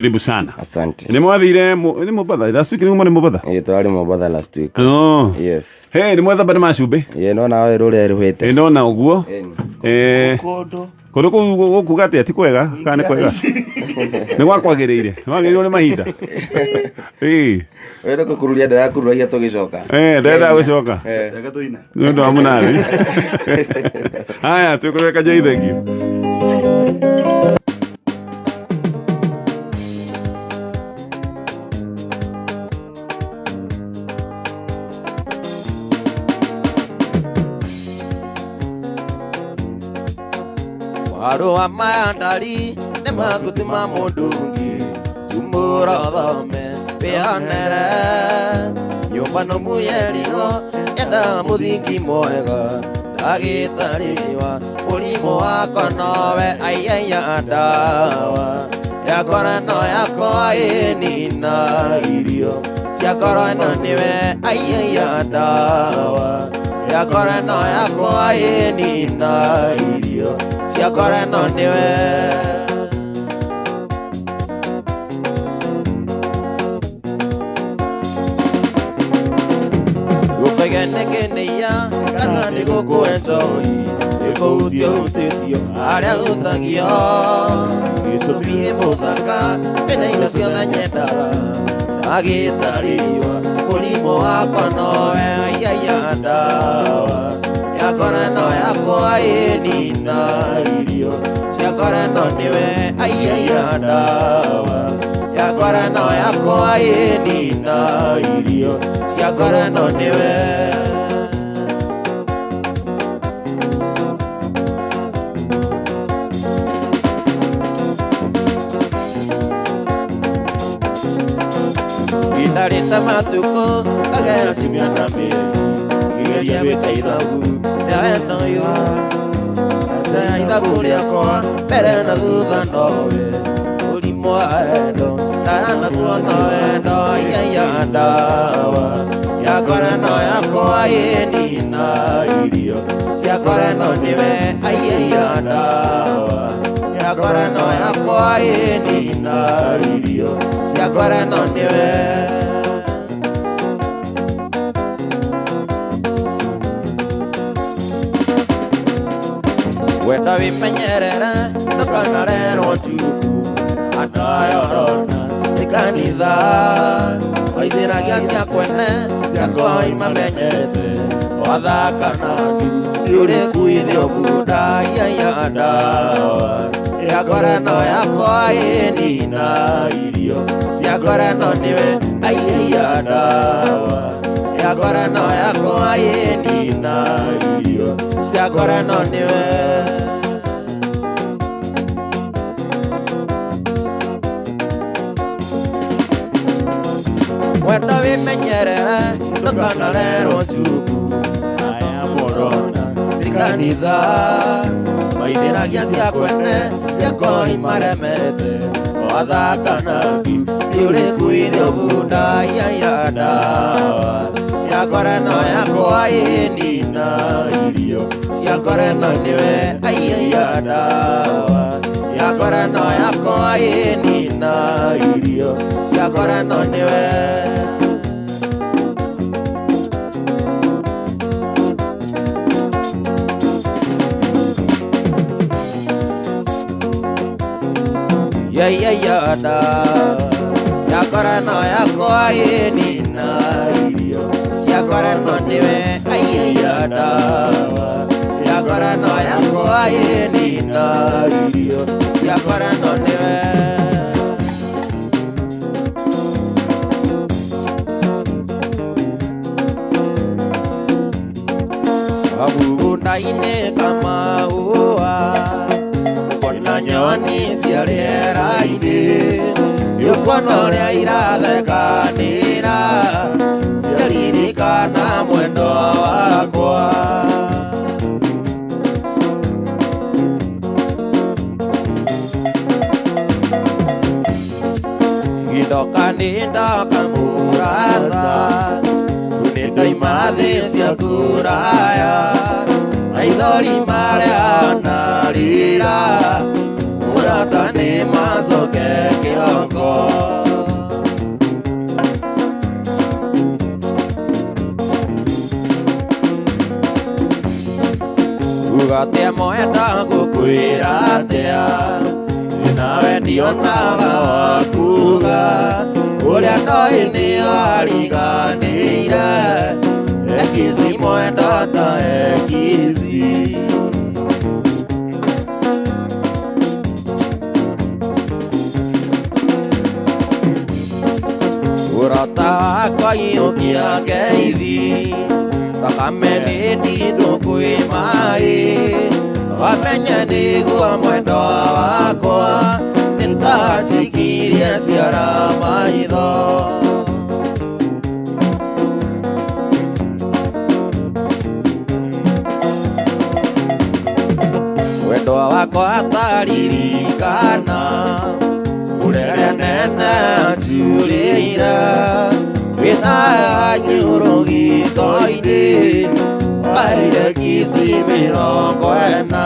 Karibu sana. Asante. Nĩ mwathire nĩ Mombatha last week, nĩ mwarĩ Mombatha? Ĩĩ, tũrarĩ Mombatha last week. Oh. Yes. Hey, nĩ mwethamba nĩ macumbĩ? Ĩĩ, nona wewe rũrĩa rũhĩte. Ĩ, ndona ũguo. Ĩni. Eh, Kũndũ. Kũndũ kũu gũkuga atĩa, ti kwega kana nĩ kwega? Nĩ gwakwagĩrĩire? Nĩ wagĩrĩirwo nĩ mahinda. Ĩĩ. Wewe nĩ gũkururia ndĩrakururagia tũgĩcoka. Eh, ndĩrenda gũcoka. Eh. Reke tũine. Nĩ ũndũ wa mũnathi. Haya, twĩkũreka Joy, thank you. Warũa maya ndari nĩ maguti ma mũndũ ũngĩ, tumũra thome wĩonere nyũmba nũmu yerigo enda mũthingi mwega ndagĩtarĩwa mũrimũ wakwa nowe aiaia ndawa ya korona yakwa ĩnina irio cia korona nĩwe aiaia ndawa ya korona yakwa ĩnina irio cia korona nĩwe. Gũkoiga nĩkĩnĩia kana nĩ gũkũenjoi nĩkũhutio hutĩtio arĩa hutagio gĩtũmi nĩ mũthaka mena indo ciothe nyendaga ndagĩtarĩwa mũrimũ wakwa nowe aiaia ndawa ya korona yakwa ĩnina irio cia korona nĩwe aiaia ndawa ya korona yakwa ĩnina irio cia korona nĩwe. Indarĩte matukũ ngagera ciumia na mĩeri ngĩgeria gwĩka ithabu rĩa wendo ũyũ Ate ithabu rĩakwa mbere na thutha nowe mũrimũ wa wendo ndanakuona wendo aiaia ndawa ya korona yakwa ĩnina irio cia korona nĩwe aiaia ndawa ya korona yakwa ĩnina irio cia korona nĩwe. Wenda wĩmenyerere ndũkanarerwo njuku andũ aya ũrona nĩ kanitha maithĩragia cia kwene ciakwa imamenyete wathaka na ndu nĩũrĩkuithio bunda iaiya ndawa ya korona yakwa ĩnina irio cia korona nĩwe aiaia ndawa ya korona yakwa ĩnina irio cia korona nĩwe. Wenda wĩmenyerere ndũkanarerwo njuku aya mũrona ti kanitha maithĩragia cia kwene ciakwa imaremete wathaka na ndu nĩũrĩkuithio bunda iaiya ndawa ya korona yakwa ĩnina irio cia korona nĩwe aiaia ndawa ya korona yakwa ĩnina irio cia korona nĩwe. Ya ya ya da ya korona yakwa ĩnina irio cia korona nĩwe aiaia ndawa ya korona yakwa ĩnina irio cia korona nĩwe. Kamũgũnda-inĩ kamaũa ũkona nyoni cia rĩera-inĩ nĩũkuona ũrĩa irathekanĩra ciaririkana mwendwa wakwa. Ndoka nĩ ndoka mũrata nĩ ndoima thĩ cia kũraya maithori marĩa narĩra Mũrata nĩ macoke kĩhoko. Uga atĩa mwenda ngũkwĩra atĩa, nawe ndionaga wa kuga, ũrĩa ndoĩ nĩ ariganĩire, ekici mwenda ta ekici. Ũrata wakwa iyũkia ngeithi, thakame nĩ nditũ kwĩ maĩ, wamenye nĩguo mwendwa wakwa, nĩndanjikirie ciara maitho. Wendwa wakwa ataririkana, ũrere nene anjurĩire, wĩna nyũrũgito-inĩ, waire kici 40.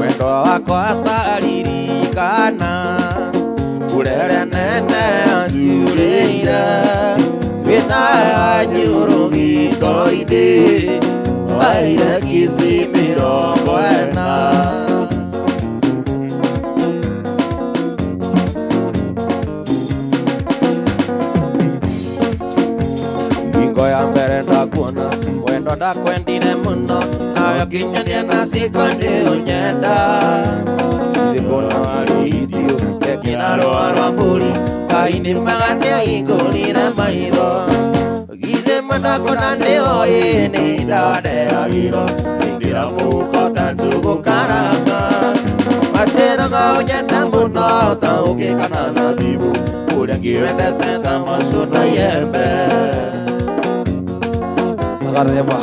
Wendwa wakwa ataririkana, ũrere nene anjurĩire, wĩna nyũrũgito-inĩ, waire kici 40. Hingo ya mbere ndakuona, wendo ndakwendire mũno, nawe ũkĩnyonia na ciĩko nĩ ũnyenda. Thikũ warĩithio keki na rũa rwa mbũri, Ngai nĩ mega nĩahingũrire maitho. Githĩ mwendakona nĩ oĩ nĩ ndandeagĩrwo, ingĩra mũhuko ta njũgũ karanga. Matĩraga ũnyenda mũno ta ũkĩ kana thabibũ, ũrĩa ngĩwendete ta macũ na iembe. Magathemba.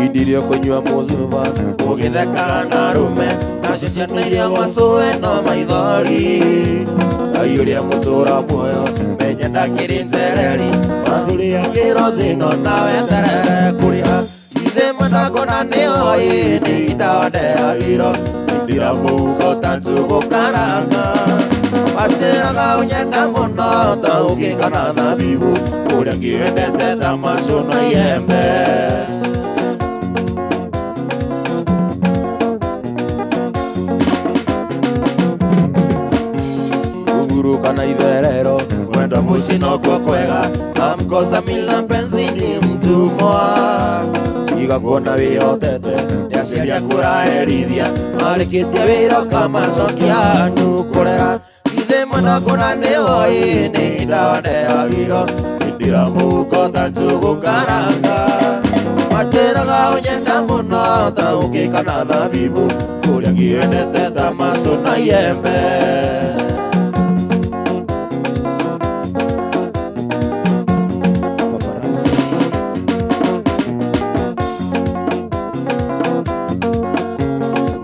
Indirio kũnyua mũcuba, ũgĩtheka na arũme, nacio ciana iria gwacũe no maithori. Ngai ũrĩa mũtũra muoyo, menye ndakĩrĩ njereri, mathurĩagĩrwo thĩno na weterere kũrĩha. Githĩ mwendakona nĩ oĩ nĩ ndandeagĩrwo, indĩra mũhuko ta njũgũ karanga. Matĩraga ũnyenda mũno ta ũkĩ kana thabibũ, ũrĩa ngĩwendete ta macũ na iembe. Kũhurũka na itherero, mwendwa mũciĩ nokuo kwega, na mkosa mila mpenzi ni mtumwa. Tiga kuona wĩhotete, nĩ aciari aku ũraherithia, marĩkĩtie wĩra ũkamacokia nũkũrera. Githĩ mwendakona nĩ oĩ nĩ ndandeagĩrwo, indĩra mũhuko ta njũgũ karanga. Matĩraga ũnyenda mũno ta ũkĩ kana thabibũ, ũrĩa ngĩwendete ta macũ na iembe.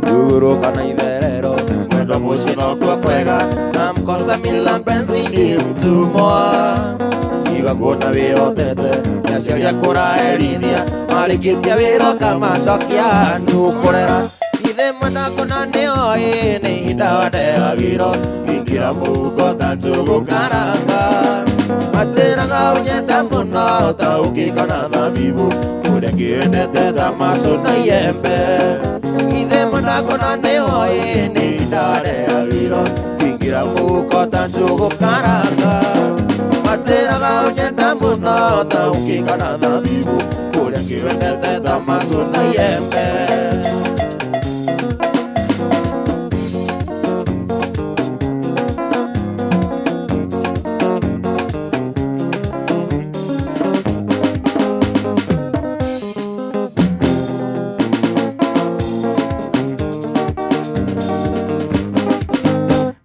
Kũhurũka na itherero, mwendwa mũciĩ nokuo kwega, na mkosa mila mpenzi ni mtumwa. Tiga kuona wĩhotete, nĩ aciari aku ũraherithia, marĩkĩtie wĩra ũkamacokia nũkũrera. Githĩ mwendakona nĩ oĩ nĩ ndandeagĩrwo, ingĩra mũhuko ta njũgũ karanga. Matĩraga ũnyenda mũno ta ũkĩ kana thabibũ, ũrĩa ngĩwendete ta macũ na iembe. Githĩ mwendakona nĩ oĩ nĩ ndandeagĩrwo, ingĩra mũhuko ta njũgũ karanga. Matĩraga ũnyenda mũno ta ũkĩ kana thabibũ, ũrĩa ngĩwendete ta macũ na iembe.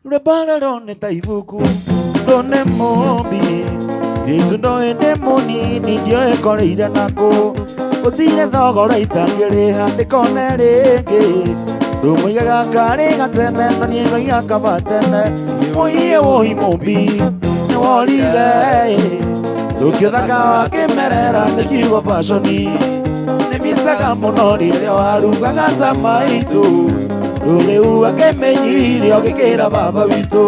Rwĩmbo nĩ ta ibuku thũ nĩ mũmbi rĩtu ndoĩ ndĩ mũnini ndioĩ koreire nakũ gũtirĩ thogora itangĩrĩha ndĩkone rĩngĩ ndũmũigaga karĩ gatene no niĩ ngoiga kaba tene. Woi woi mũmbi nĩworire ndũkĩũthaka kĩmerera nĩ kiugo baconi nĩmicaga mũno rĩrĩa warugaga ta maitũ rĩu akĩmenyire ũgĩkĩra baba witũ.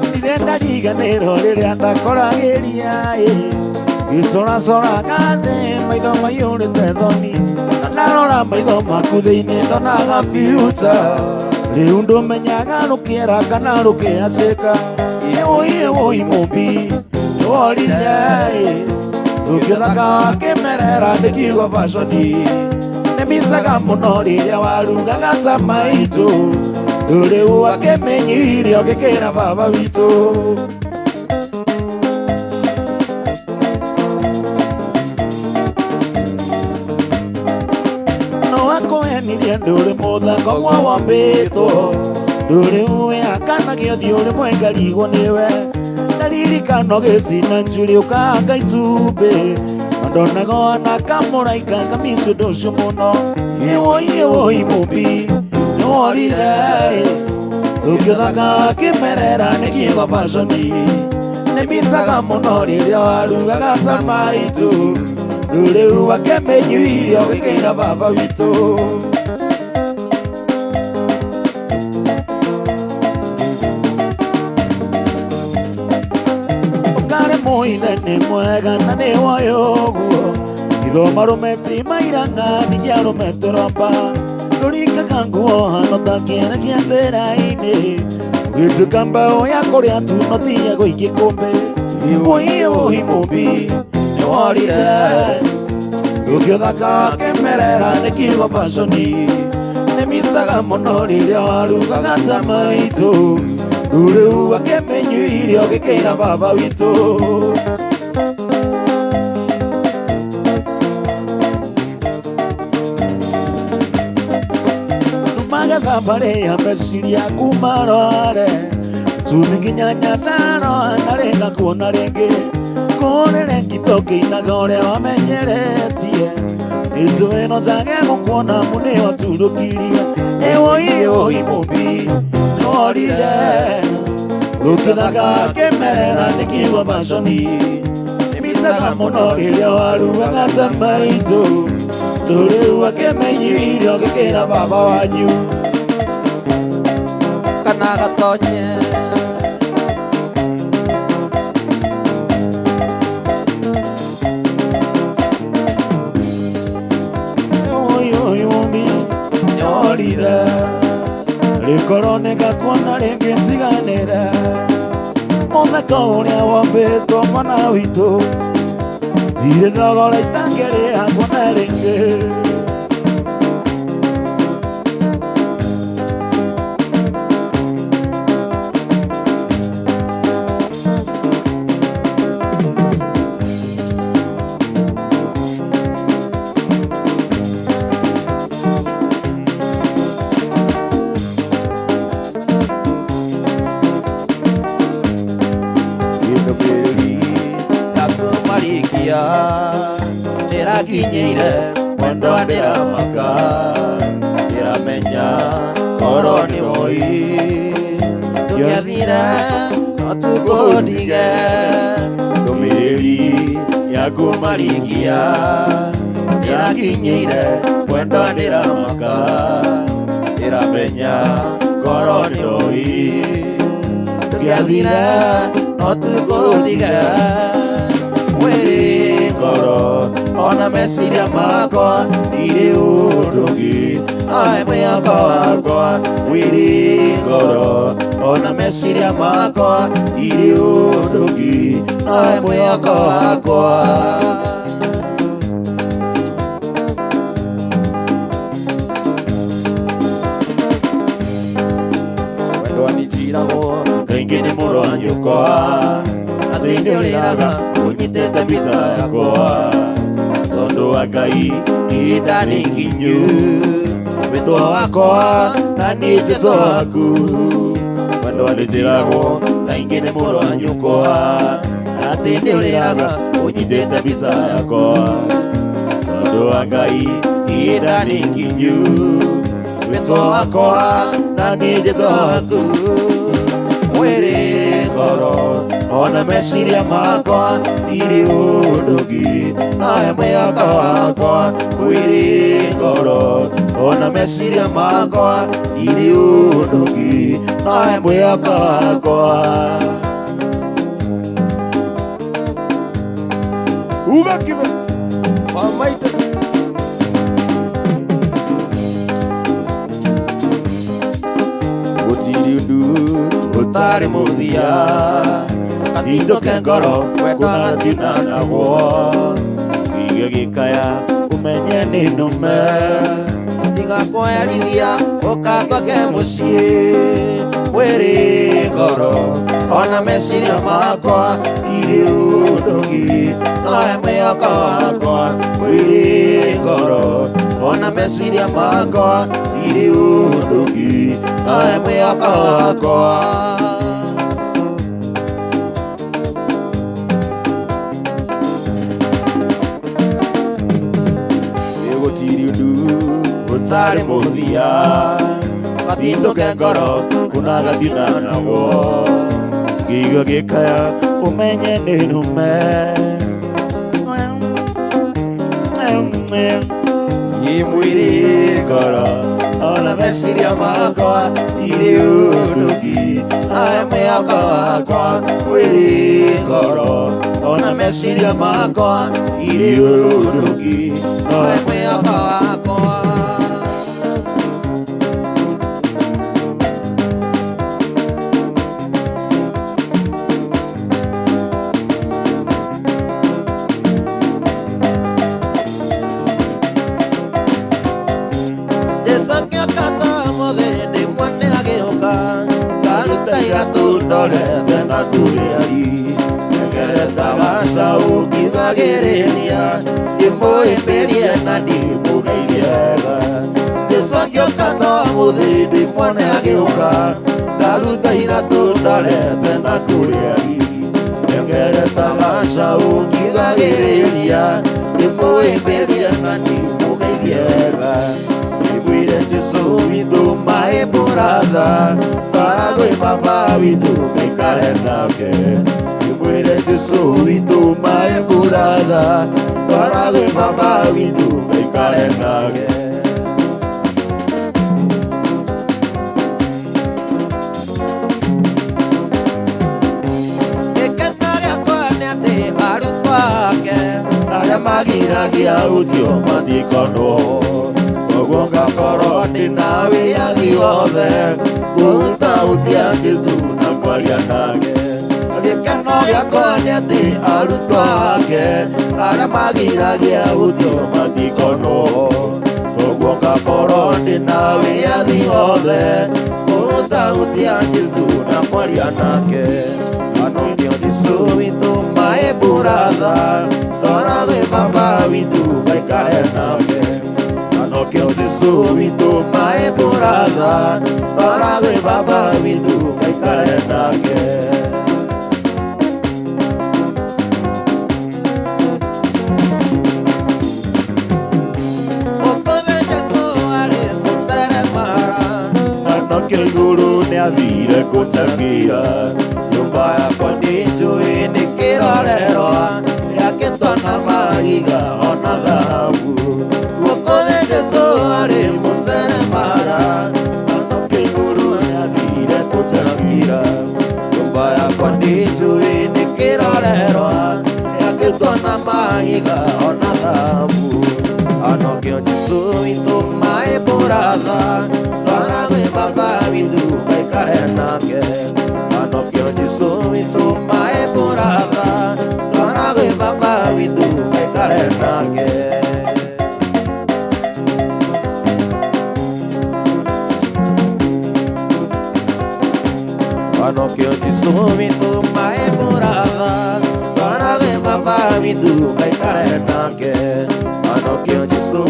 Ndirenda riganĩro rĩrĩa ndakoragĩria gĩcoracoraga thĩ maitho maiyũrĩte thoni na ndarora maitho maku thĩinĩ ndonaga future rĩu ndũmenyaga rũkĩera kana rũkĩacĩka ĩwũi ĩwũi mũmbi nĩworire ndũkĩũthaka kĩmerera nĩ kiugo baconi nĩmicaga mũno rĩrĩa warugaga ta maitũ rĩu akĩmenyire ũgĩkĩra baba witũ. Akũhenirie ndũrĩ mũthako kwa wambĩtwo ndũrĩ ũyakanagia ũthiũ ũrĩ mwengarigwo nĩwe ndaririkano gĩcina njuĩrĩ ũkanga itumbĩ ndonaga ona kamũraika ngamici ũndũ ũcio mũno ĩwũi ĩwũi mũmbi nĩworire ndũkĩũthaka kĩmerera nĩ kiugo baconi nĩmicaga mũno rĩrĩa warugaga ta maitũ rĩu akĩmenyuire ũgĩkĩra baba witũ. Ũkarĩ mũithe nĩ mwega na nĩ woyo ũguo itho marũme ti mairanga ningĩ arũme tũromba ndũringaga nguo hano ta kĩene kĩa njĩra-inĩ ũgĩtuĩka mbeũ ya kũrĩa tu no ti ya gũikia ikũmbĩ wũi wũi mũmbi nĩworire ndũkĩũthaka kĩmerera nĩ kiugo baconi nĩmicaga mũno rĩrĩa warugaga ta maitũ rĩu akĩmenyuire ũgĩkĩra baba witũ. Ndumaga thabarĩ ya meciria kuma Rware tumi nginya Nyandarua na rĩnga kuona rĩngĩ kũrĩre ngito ngĩinaga ũrĩa wamenyeretie nĩnjũĩ no njage gũkuona mu nĩwaturũkirie ĩwũi ĩwũi mũmbi nĩworire ndũkĩthaka kĩmerera nĩ kiugo baconi nĩmicaga mũno rĩrĩa warugaga ta maitũ rĩu akĩmenyire ũgĩkĩra baba wanyu kana gatonye nĩworire rĩkorwo nĩngakuona rĩngĩ ntiganĩre mũtheko ũrĩa wombĩtwo mwana witũ ndirĩ thogora itangĩrĩha kuona rĩngĩ. Ndĩrakinyĩire mwendwa ndĩramaka ndĩramenya korwo nĩ woi ndũngĩathire no tũkũndige ndũmĩrĩri yaku marikia ndĩrakinyĩire mwendwa ndĩramaka ndĩramenya korwo nĩ woi ndũngĩathire no tũkũndige mwĩrĩ ngoro ona meciria makwa ndirĩ ũndũ ũngĩ nowe mwĩhoko wakwa mwĩrĩ ngoro ona meciria makwa ndirĩ ũndũ ũngĩ nowe mwĩhoko wakwa. Wendwa nĩnjiragwo kaingĩ nĩ mũrũ wa nyũkwa na thĩinĩ ũrĩraga ũnyitĩte mbica yakwa tondũ wa Ngai ihinda nĩ ikinyu wĩtwo wakwa na niĩ njĩtwo waku wendwa nĩnjĩragwo kaingĩ nĩ mũrũ wa nyũkwa atĩ nĩ ũrĩraga ũnyitĩte mbica yakwa Andũ a Ngai ihinda nĩ ikinyu wĩtwo wakwa na niĩ njĩtwo waku mwĩrĩ ngoro ona meciria makwa irĩ ũndũ ũngĩ nawe mwĩhoko wakwa mwĩrĩ ngoro ona meciria makwa irĩ ũndũ ũngĩ nawe mwĩhoko wakwa. Uga kibe. Wamaita. Gũtirĩ ũndũ ũtarĩ mũthia gatindoke ngoro kwenda gatinanagwo Gĩiga gĩkaya ũmenye nĩ nũme tiga kwerithia ũkatwake mũciĩ mwĩrĩ ngoro ona meciria makwa irĩ ũndũ ũngĩ nowe mwĩhoko wakwa mwĩrĩ ngoro ona meciria makwa irĩ ũndũ ũngĩ nowe mwĩhoko wakwa. Gũtirĩ ũndũ ũtarĩ mũthia gatindũke ngoro kuna gatinanagwo Gĩiga gĩkaya ũmenye nĩ nũme Ĩ mwĩrĩ ngoro ona meciria makwa irĩ ũndũ ũngĩ nawe mwĩhoko wakwa mwĩrĩ ngoro ona meciria makwa irĩ ũndũ ũngĩ nawe mwĩhoko wakwa. Jesu akĩoka ta ũmũthĩ ndĩmuone agĩũka ngaruta iratũ ndorete na kũrĩa ngengereta gacaũ ngiugagĩrĩria ndĩmũhĩmbĩrie na ndĩmũgeithie wega. Jesu akĩoka ta ũmũthĩ ndĩmuone agĩũka ngaruta iratũ ndorete na kũrĩa ngengereta gacaũ ngiugagĩrĩria ndĩmũhĩmbĩrie na ndĩmũgeithie wega. Ndĩmwĩre Jesu witũ maĩ mũratha twara gwĩ baba witũ ngaikare nake. Ndĩmwĩre Jesu witũ maĩ mũratha twara gwĩ baba witũ ngaikare nake. Gĩkeno gĩakwa nĩ atĩ arutwo ake arĩa magiragia ũthiũ matikonwo koguo ngakorwo ndĩna wĩyathi wothe kũhutahutia Jesu na kwaria nake. Gĩkeno gĩakwa nĩ atĩ arutwo ake arĩa magiragia ũthiũ matikonwo koguo ngakorwo ndĩna wĩyathi wothe kũhutahutia Jesu na kwaria nake. Anokĩo Jesu witũ maĩ mũratha twara gwĩ baba witũ ngaikare nake. Anokĩo Jesu witũ maĩ mũratha twara gwĩ baba witũ ngaikare nake. Ũkũthĩ Jesu arĩ mũseremara Anokĩo igũrũ nĩathire kũnjakĩra nyũmba yakwa nĩ njũĩ nĩ kĩrorerwa yakĩtwo na mahiga ona thahabu. Ũkũthĩ Jesu arĩ mũseremara Anokĩo igũrũ nĩathire kũnjakĩra nyũmba yakwa nĩ njũĩ nĩ kĩrorerwa yakĩtwo na mahiga ona thahabu. Anokĩo Jesu witũ maĩ mũratha twara gwĩ baba witũ ngaikare nake. Anokĩo Jesu witũ maĩ mũratha twara gwĩ baba witũ ngaikare nake. Anokĩo Jesu witũ maĩ mũratha twara gwĩ baba witũ ngaikare nake. Anokĩo Jesu